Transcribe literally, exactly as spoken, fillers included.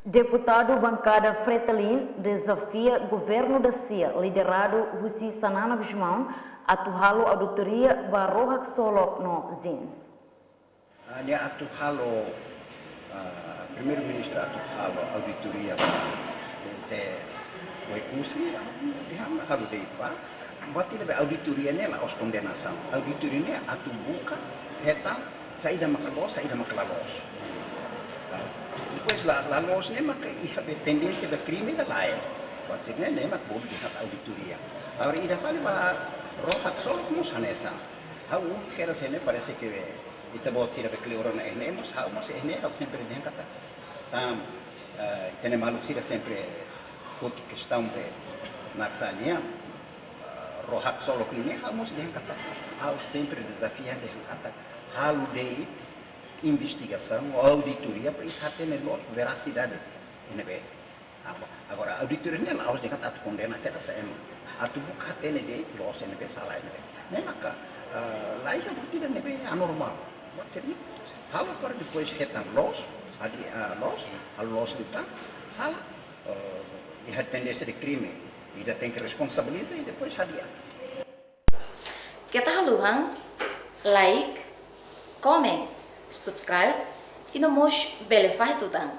Deputadu bankada Fretilin dezafia governu da-sia, lideradu husi Xanana Gusmão, atu halo auditoria ba ró haksolok no ZEESM. Ah, nia atu halo, ah, Primeiru-Ministru atu halo auditoria ba se Oekusi, dehan halo de'it ba. Buat ida be auditoria ne'e la'ós kondenasaun. Auditoria ne'e atu buka hetan saida maka loos, saida maka la loos. Ah, depois la, la loos ne'e maka iha be tendénsia be krime ida lae. Buat sira-ne'e, ne'e mak bolu dehan auditoria. Agora ida fali ba ró haksolok mós hanesan. Ha'u kedas ne'e parese ke ita-boot sira be kleur ona iha ne'e mós, ha'u mós iha ne'e ha'u sempre dehan katak, tan, eh, ita-nia maluk sira sempre foti kestaun be naksa nian, eh, ró haksolok nian, ha'u mós dehan katak, ha'u sempre dezafia dehan katak, halo de'it investigasaun, auditoria, para ita hatene loos verasidade ne'ebé. Agora, agora, auditoria ne'e la'ós dehan atu kondena kedas, ema atu buka hatene de'it loos ne'ebé, sala ne'ebé. Ne'e maka, eh, la iha buat ida ne'ebé anormál. Buat sira-ne'e halo para depois hetan loos, hadi'a, eh, loos, halo loos liután, sala, eh, iha tendénsia de krime, ida tenke responsabiliza i depois hadi'a. Keta haluha like, comment, subscribe i no mós bele fahe tutan.